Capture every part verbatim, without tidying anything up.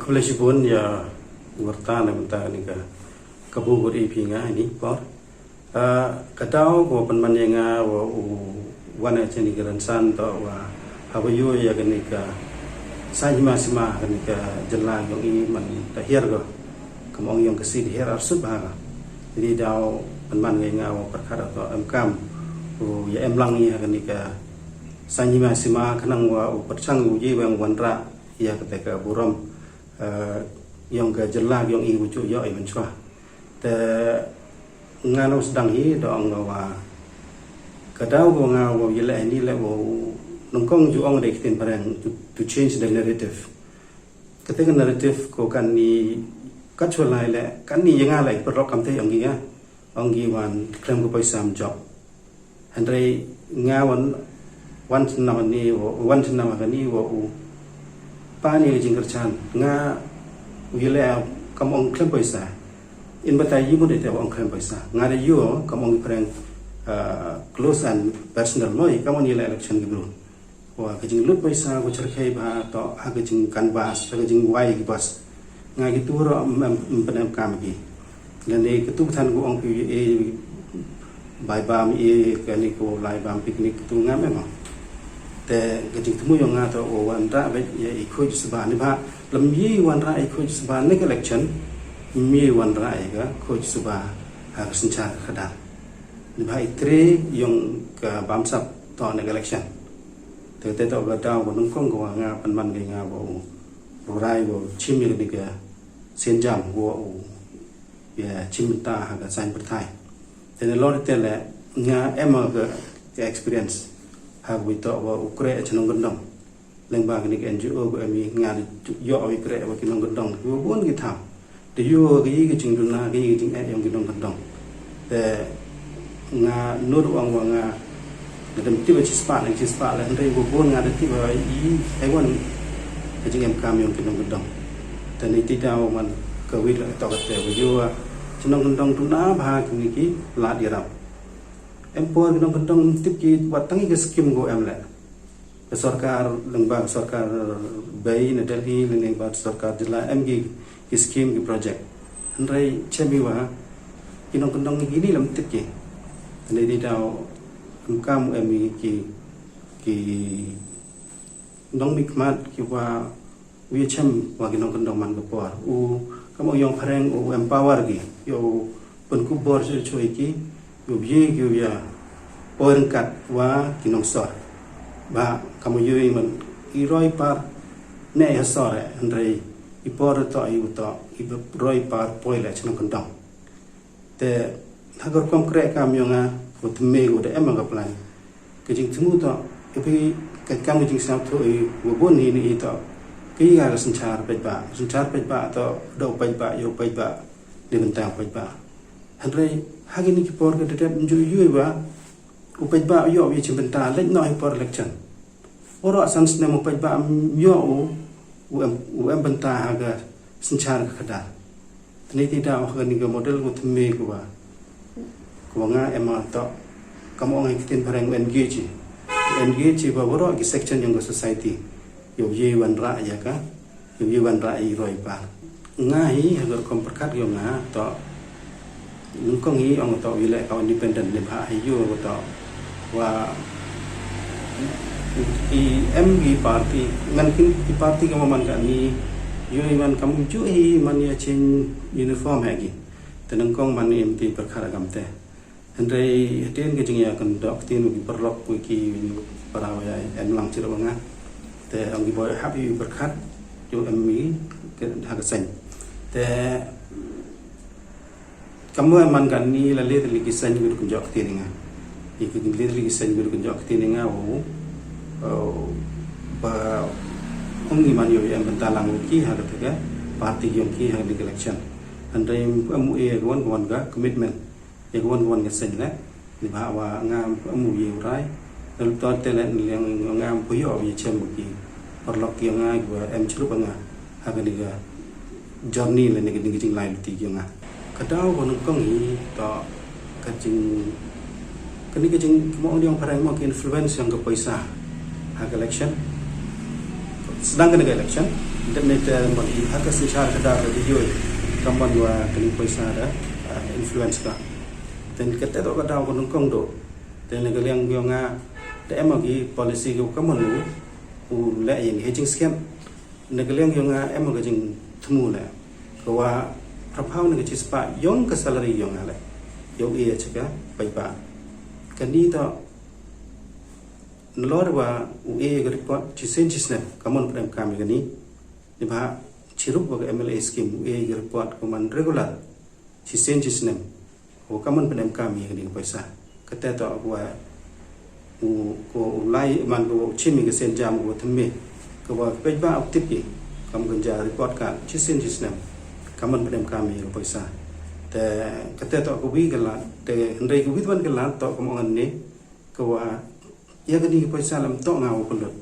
Khublei chibun ya warta na mynta ni ka kabu bur i phi nga ini por. Ah, ka daw ko pynman ya nga wa u wan ya chini ka rynsan to wa haba yu ya kani ka saiñ hima sima kani ka jylla yong i man ta hiar ko. Kam ong yong ka si di hiar arsut bha ka. Jadi daw pynman ya nga wa pyrkhat to em kam u ya em lang i ha kani ka saiñ hima sima khnang wa u pyrchang u ye wa wanrah ya kata ka burom, eh, yong ka jylla yong i u ju yoh i mynchwa. Te nga no sdang hi da ong nga wa ka daw ko nga wa yele ni le wa u nyngkong ju ong de ktien phareng to, to change the narrative. Kata ka narrative ko kani ka chwa lai le kani ya nga le pyrlok kam te ong ki ya. Ong ki wan khlem ko paisa ym jop. Hynrei nga wan, wan chnam ni wa, wan chnam kani wa u pa ni ka jingkyrchan. Nga u yele kam ong khlem paisa. In batai yi mut ite wa ong khlem paisa. Nga da yu kam ong phareng, ah, close and personal moi kam ong yele election ki bru. Wa ka jinglut paisa ko cherkhei bha to ha ka jing canvass, ha ka jingwai ki bus. Nga ki tu ro em, em, em, pynem kam ki. Lane ka tu than ko ong ki e bai bam e kani ko lai bam picnic tu ngam em. Te ka jingthmu yong nga to o wanrah beit ya i khuid sba ni bha. Lem ye wanrah i khuid sba ni ka election. Ye wanrah i ka khuid sba ha ka synchar khadar. Ni bha i tre yong ka bamsap to ni ka election. Te, te to ka daw ko nyngkong ko wa nga pynman ka nga wa u rurai wa u chim ya ni ka sienjam wa u ya chim ta ha ka saiñ pyrthai. Te ne lor te le nga em ka, ka experience ha wi to wa u kre chnong kyndong. Leng ba kani ka N G O ko em i nga di yoh wi kre wa ki nongkyndong. Wa bun ki thaw. Te yu ka yi ka jingduna, ka yi ka jingeh yong ki nongkyndong. Te nga nud ong wa nga, nga dem tip wa chi spah, nang chi spah le, hynrei wa bun nga da tip wa i, hei wan ka jingem kam yong ki nongkyndong. Te ni ti daw man ka wit la to ka te wa yu wa, chi nongkyndong duna bha kini ki lad yarap. Em por ki nongkyndong tip ki wa tang i ka skim ko em le. Ka sorkar, leng ba ka sorkar bei na Delhi, leng ba sorkar jylla em ki, ki scheme, ki project. Hynrei chem i wa ki nongkyndong kini lam tip ki. Hynrei di daw em kam em i ki, ki nongmihkhmat ki wa u ya chem wa ki nongkyndong man ka por. U kam u yong phareng u empower ki. Yow u pynkupbor choi choi ki. Yow ye ki u ya poi ryngkat wa ki nongsor. Ba kam u yow i man i roi par ne ya sor e, hynrei i por to i u to i roi par poi le chnong kyndong. Te ha ka rukom kreh kam yong nga, ko thymme ko da em ka plan. Ka jingthmu to, ka phi ka kam ka jingsngewthuh i, wa bun hi ni i to. Ki ka ka synchar paidbah, synchar paidbah to, da u paidbah, yow paidbah, ni bynta paidbah. Hynrei ha kini ki por ka da dep nju yu i wa u paidbah yow i chim bynta leit noh i por election. Waroh san snem u paidbah em yow u, u em, u em bynta ha ka synchar ka khadar. Tni ti da u ha kani ka model ko thymme ko wa, ko wa nga em to. Kam ong ha ki ktien phareng u engage i. Engage i wa waroh ki section yong ka society. Yow ye wanrah ya ka, yow ye wanrah i roi par. Nga hi ha ka rukom pyrkhat yong nga to. Nyngkong hi ong to wi le ka independent ni bha hi yow to. Wa i em ki party, man kin ki party ka man ka ni, yow i man kam ju hi man ya chin uniform ha ki. Te nyngkong man i em ti pyrkhat kam te. Hynrei hadien ka jingya kan dok ktien ki paralok ki para wa ya em lang chiro nga. Te ong ki boi hap i pyrkhat, yow em i ha ka seng. Te Kam wa man kani la le li ki seng wi kun jok ti nga. I ki le li ki seng wi kun jok ti nga u, uh, ba ong ni man yow em bynta lang ki ha ka te ka party yong ki ha ka election. Hynrei em u e ka wan ka wan ka commitment. Ya ka wan ka wan ka seng le. Ni bha wa nga em u ye u rai. Dal to te le ni liang nga em pu yow ye chem ki. Paralok ki nga ki wa em chrup nga. Ha kani ka journey le ni ka jinglai luti ki nga. Ka daw ko nyngkong hi to ka jing, kani ka jing mo ong diang phareng mo ki influence yong ka paisa ha ka election. Sdang kani ka election. Dep ni te man i ha ka synshar ka daw ka video i. Ka man wa kani poisa da, ah, influence ka. Te kate toh ka daw ka nyngkong do. Te na ka liang yong nga da em ki policy ka ka man u, u leh ya i ha jingskhem. Na ka liang yong nga em ka jingthmu leh. Ka wa phraphaw na ka chispah yong ka salary yong nga leh. Yow e ya chaka, paidbah. Kani toh nalor wa u e ka report chisien chisnem, ka man pynemkam ya kani. Neibhah chirup wa ka M L A scheme, u e ka report ka man regular, chisien chisnem. Wa ka man pynemkam ya kani ka poisa. Kate toh wa u, ko u lai man ko u chim ya ka sien jam ko thymme. Ka wa ka paidbah u tip ki. Kam ka ja report ka chisien chisnem. Ka man pynemkam ya ka poisa. Te kate toh ka wi ka lad, te hynrei ka wi wan ka lad toh ka man ne. Ka wa ya kani ka poisa lam toh nga wa pynlut.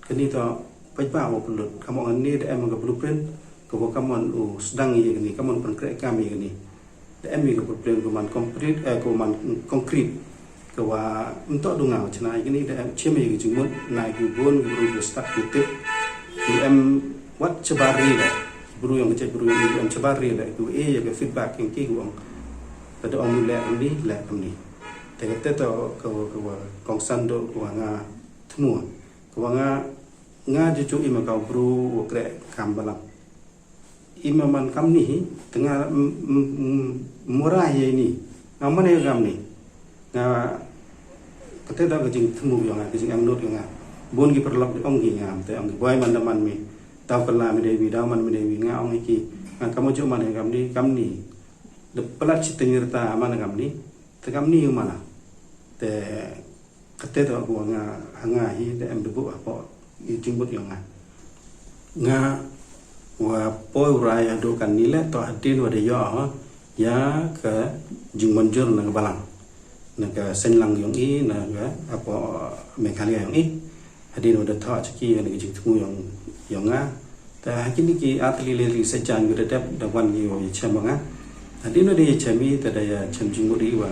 Kani toh paidbah wa pynlut. Ka man ne da em ka blueprint, ka wa ka man u sdang ya kani, ka man pynkreh kam ya kani. Da em ya ka blueprint ka man complete, eh, ka man concrete. Ka wa ym toh du nga wa chna ya kani, da em chim ya ka jingmut, na ki bun ki bru ki stad ki tip. Ki em wat chabar ri leh. Bru yong ka chait bru yong em chabar ri leh. Ki e ya ka feedback yong ki ki ong. Ka da ong leh kam ni, leh kam ni. Te kate toh ka wa, ka wa kongsan do ka wa nga thmu. Ka wa nga, nga ju ju i ma ka bru wa kreh kam balang. I ma man kam ni hi, te nga m-, m-, m-, mora ya ini. Nga man ya kam ni. Nga kate toh ka jingthmu yong nga, ka jingangnud yong nga. Bun ki paralok di ong ki ngam, te ong ki boi man da man mi. Daw kylla mi dei wi, daw man mi dei wi, nga ong ki. Nga kam ju man ya kam ni, kam ni. Da palat chi tyngyarta man kam ni. Te kam ni u man. Te kate toh ka wa nga, ha nga hi da em da buh hapoh i jingmut yong nga. Nga wa poi u rai haduh kani leh toh hadien wa da yoh ya ka jingmynjur na ka balang. Na ka seng lang yong i, na ka hapoh Meghalaya yong i. Hadien wa da thoh cha ki na ka jingthmu yong, yong nga. Te ha kini ki ar tylli le tylli sajan ki da dep da wan ki wa ya chem nga. Hadien wa da ya chem i, te da ya chem jingmut i wa,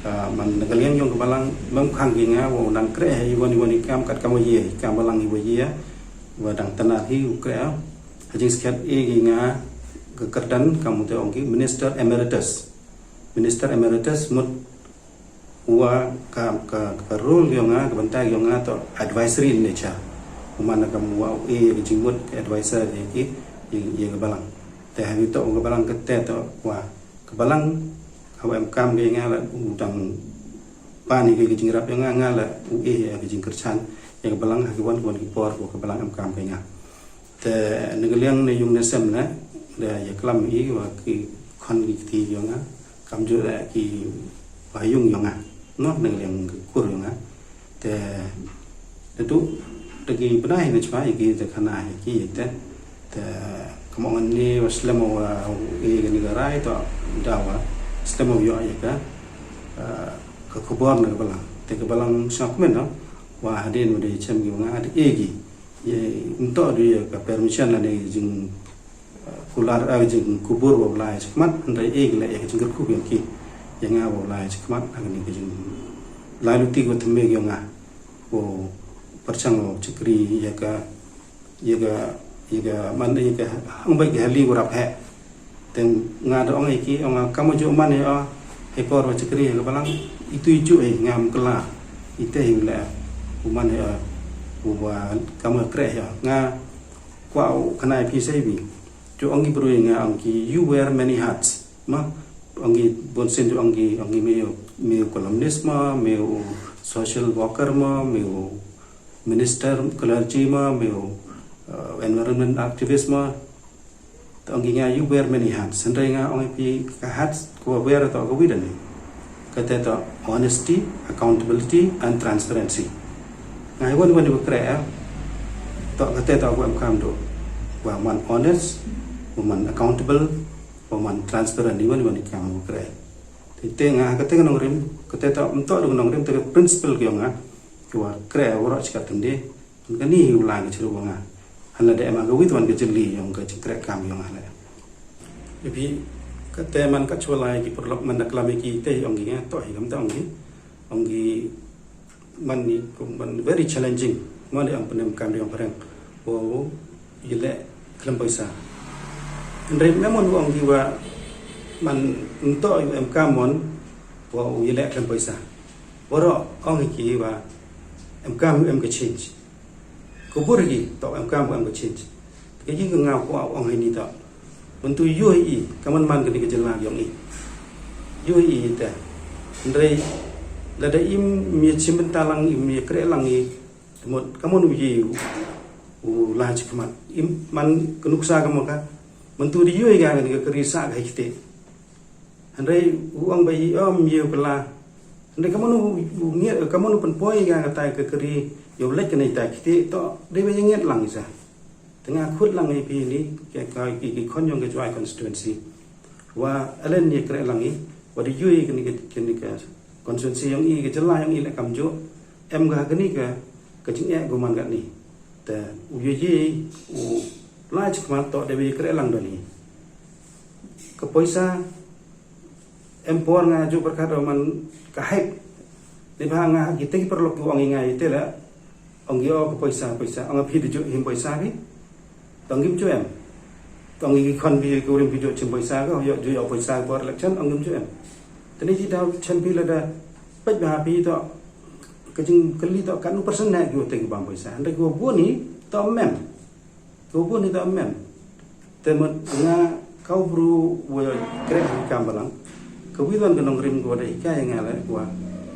ah, man na ka liang yong ka balang, mem khang ki nga wa u nang kreh i wan i wan i kam kat kam wa ye, kam balang i wa ye, wa dang tana hi u kreh. Ha jingskhem e ki nga ka kyrdan kam u te ong ki Minister Emeritus. Minister Emeritus mut wa ka, ka, ka role yong nga, ka bynta yong nga toh advisory in nature. U man kam wa u e ka jingmut ka advisor ya ki, ya, ya ka balang. Te ha wi toh ka balang kate toh wa ka balang, ha wa em kam ka ya nga la u dang pan ya ka jingrap ya nga, nga la u e ya ka jingkyrchan ya ka balang ha ki wan, wan ki por wa ka balang em kam ka ya nga. Te na ka liang na yung na sem na, da ya klam i wa ki khon ki kti yong nga, kam ju da ki wa yung yong nga. No, na ka liang ki kur yong nga. Te, da tu, da ki bnai na chwa, ya ki da khana, ya ki, ya te. Te, kam ong ni wa slem wa, i ka ni ka rai to, da wa, slem wa yoh ya ka, eh, ka khubor na ka balang. Te ka balang sngap men no, wa hadien wa da chem ki wa nga, da e ki. Ye, nto du ya ka permission lane jing, eh, kular, eh, jingkubur wa u lai chakhmat, hynrei e ki la ya ka jingkyrkhu yong ki. Ya nga wa u lai chakhmat, ha kani ka jing lai luti wa thymme yong nga. Wa pyrchang wa chakri ya ka, ya ka, ya ka, man ya ka, hang bai ka hali wa rap he. Te nga da ong ya ki, ong nga kam ju man ya, hei por wa chakri ya ka balang, itu i ju e, ngam kylla. Ite hi le, u man ya, u wa kam kreh ya. Nga kwah u khana i phi sa i wi. Ju ong ki bru ya nga ong ki, you wear many hats. Ma, ong ki bun sien ju ong ki, ong ki me u, me u columnist ma, me u social worker ma, me u minister, clergy ma, me u, uh, environment activist ma. Te ong ki nga, you wear many hats. Hynrei nga ong phi ka hats ko wear toh ka wi da ni. Kate toh honesty, accountability and transparency. Nga i wan wan i wa kreh, eh. Toh kate toh wa em kam do. Wa man honest, wa man accountable, wa man transparent, i wan wan i kam wa kreh. Te, te nga kate ka nongrim, kate toh, nto du ka nongrim, te ka principle ki yong nga, ki wa kreh, wa roh chika tynde, Kani hi u lai ka chirup wa nga. Hala da em ha ka wi wan ka jylliew yong ka jingkreh kam yong nga le. Ipi kate man ka chwa lai ki paralok man da klam ki te ong ki nga toh hi kam te ong ki. Ong ki man ni ko man very challenging. Man da ong pynemkam yong phareng. Wow, yaleh khlem poisa. Hynrei ym em u ong ki wa man ym toh u em kam mon wa u yaleh khlem poisa. Waroh ong hi ki wa em kam u em ka change. Ka bor ki toh em kam u em ka change. Te ka jing ka nga kwah u ong hi ni toh, myntu yoo hi i, ka man man ka ni ka jylla yong i. Yoo hi i te. Hynrei lada im ya chim bynta lang, im ya kreh lang i, te mut ka mon u ye u, u lai chakhmat. Im man ka nuksa ka mon ka, myntu da yoo i ka ni ka kari sah ka hi kti. Hynrei u ong ba i ym ye u kylla. Hynrei ka mon u, u ngiat, ka mon u pynpoi ka, ka tai ka kari, yow leit ka ni tai kti, toh dei ba ya ngiat lang i sa. Te nga khut lang i phi ni, ki, ki, ki khon yong ka Jowai constituency, wa alen ya kreh lang i, wa da yoo i ka ni ka, ka ni ka constituency yong i, ka jylla yong i leh kamjooh. Em ka ka ni ka, ka jingeh ka man ka ni. Te u yoo i, u lai chakhmat toh dei ba ya kreh lang da ni. Ka poisa, em por nga ju pyrkhat man ka hek. Neibhah nga ki te ki paralok ki ong i nga i te la, ong ki o ka poisa, poisa, ong phi da ju him poisa phi. Tong kim ju em. Tong ki khon phi, ki kurim phi ju chim poisa ka, yoh ju yoh poisa por election, ong kim ju em. Te ni ji daw chem phi lada peit bha phi toh, ka jingkylli toh katnu percent na ki wa te ki bam poisa. Hynrei ki wa bun hi toh mem. Ka wa bun hi toh mem. Te mut nga ka u bru wa kreh ha kam balang, ka wi wan ka nongrim ka wa da hikai nga leh wa,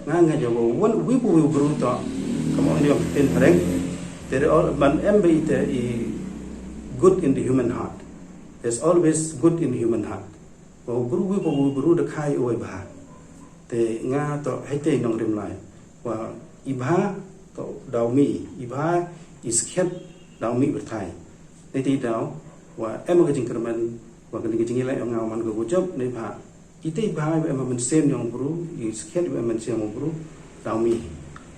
nga nga ja wa wan wi pu wi u bru toh, ka mo ni ong ktien phareng, there are all, man em ba i te i good in the human heart. There's always good in human heart. Wa u bru wi pu wi u bru da khai u wa i bha. Te nga toh hei te nongrim lai wa i bha toh daw mih, i bha, i skhiat daw mih pyrthai. Nei te daw wa em ka jingkyrmen wa ka ni ka jingyaleh yong nga man ka gujop, neibhah i te i bha wa em mynsiem yong u bru, i skhiat wa em mynsiem yong u bru, daw mih.